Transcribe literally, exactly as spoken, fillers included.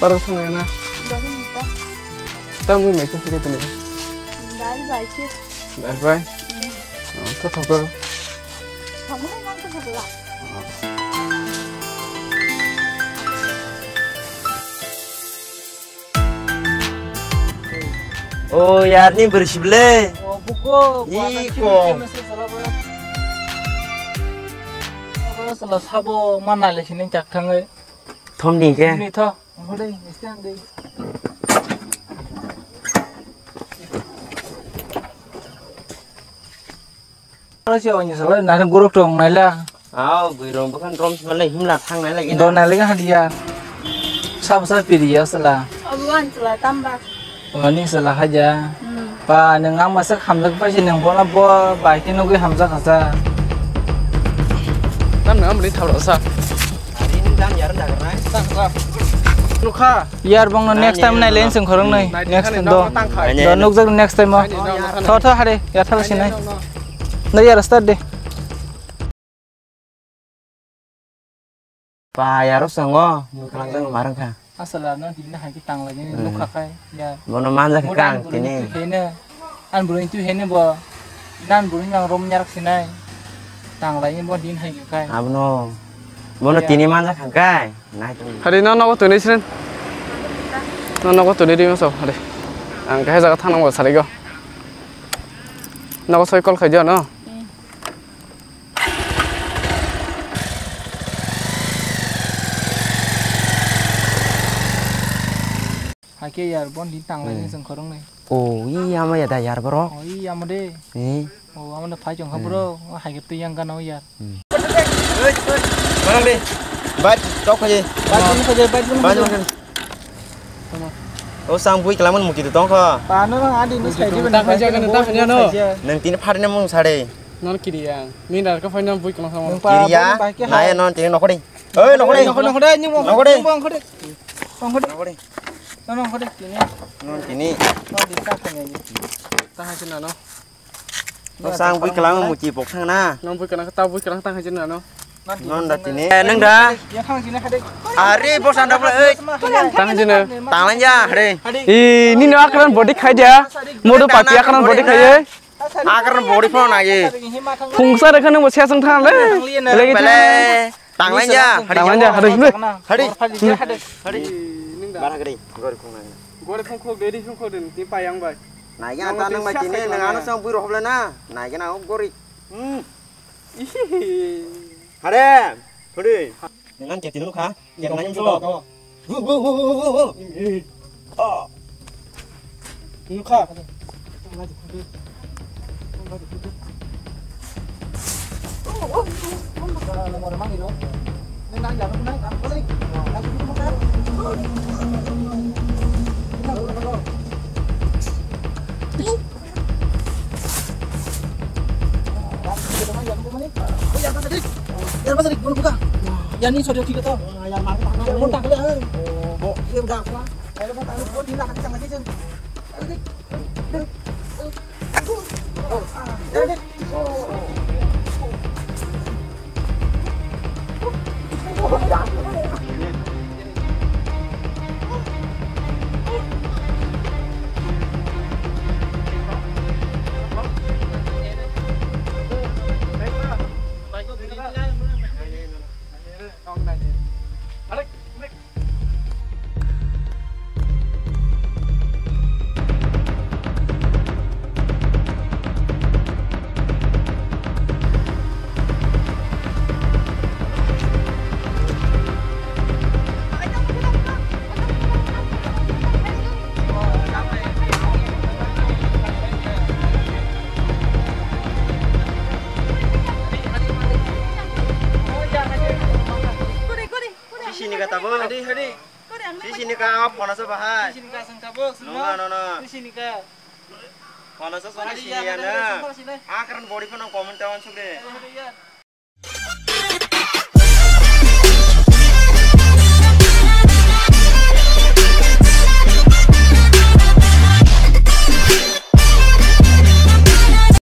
Parang sana na. Dali nita. Tamo mai ko sini tene. Dali bai ke. Dali bai. Hmm. Oh, to thok. Thok mai nang to thok la. Oh, yar ni bersih bele. Oh, buko. Iko. Sala sabo mana le sini cak thangai. Thom ni ke? Ni tho. Hore, stand de. Aro si oni sala na guruk tong naila. Aw, gui rong bukan rom sala himla thang naila gina. Do naila ga hadia. Sab sab piri ya sala. Abuan sala tamba. Ani sala haja. Hmm. Pa, nwng ang masa hamjak pai se nwng bono bo bai khe nugwi hamjak kha sa. Tam nwng amni thap rw sa. Ari nwng dam yar dagar nai. Nukha. Yar bongno next time nai len seng khorong nai. Next time do. Do nukjak next time o. Tho tho hare ya thal sinai. Nai yar start de. Pa, yaro sango, mung kalang jang marang kha. Asala no himna hai ki tang lagi ni nukha khai ya. Bono manja kha kang tini. Hene, an burung tu hene bo, nan burung yang rom nyarak sinai. Tang lagi bo din hai kai. Abono. Bono tini manja kha kai. Nai tu. Hari no nogo tuni sren. No nogo tuni di maso hari. Ang kahai jaga thang nang bo sari go. Nogo soi call khai jo no. Hakhe yar bon din tang lai jeng khorong nai. Oh, iya ma ya da yar bro. Oh, iya ma de. Eh. Oh, ama da phai jong kha bro. Oh, hakhe tu yang gana yar. Mana de? Bat tok khaje. Bat jong khaje, bat jong khaje. Oh, sang bui kelaman muti tong kha. Pa no no adi no sai di. Tang khaje kan tang khaje no. Nang tin phar ne mung sare. Non kiri yang. Min dar ka phai non bui kelaman sama. Kiri ya. Naya non tin nokori. Oi, nokori. Nokori, nokori, ni mo. Nokori. Nokori. Nokori. Nokori. Nokori, tini. Non tini. Non di ta kanya ni. Ta hai sina no. No sang bui kelang muti bok thang na. Non bui kelang ta bui kelang ta hai sina no. Non da tini. Eh, nang da. Ya thang sina khade. Ari bok sanda bla ei. Ta hai sina. Tang lan ja hade. I ni no akran body khai dia. Modu pati akran body khai. Akar body phone nagi. Phungsa rekha nang bo sesang thang le. Lagi bele. Tang lan ja. Tang lan ja, hari. Hari. Hari. Bara gari. Gori phone nagi. Gori phone khok deri phone khok den ti payang bai. Nagi ata nang bai tini nang ano sang bui rohobla na. Nagi na gori. Hmm. Hare. Hore. Nang an keti nukha. Keti nang jumso. Nukha. Yang ni sodio tiga tau. Yang mana? Yang mana? Oh, bo, dia udah apa? Ayo, kita ambil buat ini lah, kita jangan aja. Sisi ni kata bo. Hadi, hadi. Sisi ni ka, phone sa bahai. Sisi ni ka, sang tabuk. No, no, no. Sisi ni ka. Phone sa song sini ya na. Akran body phone comment tawan sugde. Hadi, hadi, ya.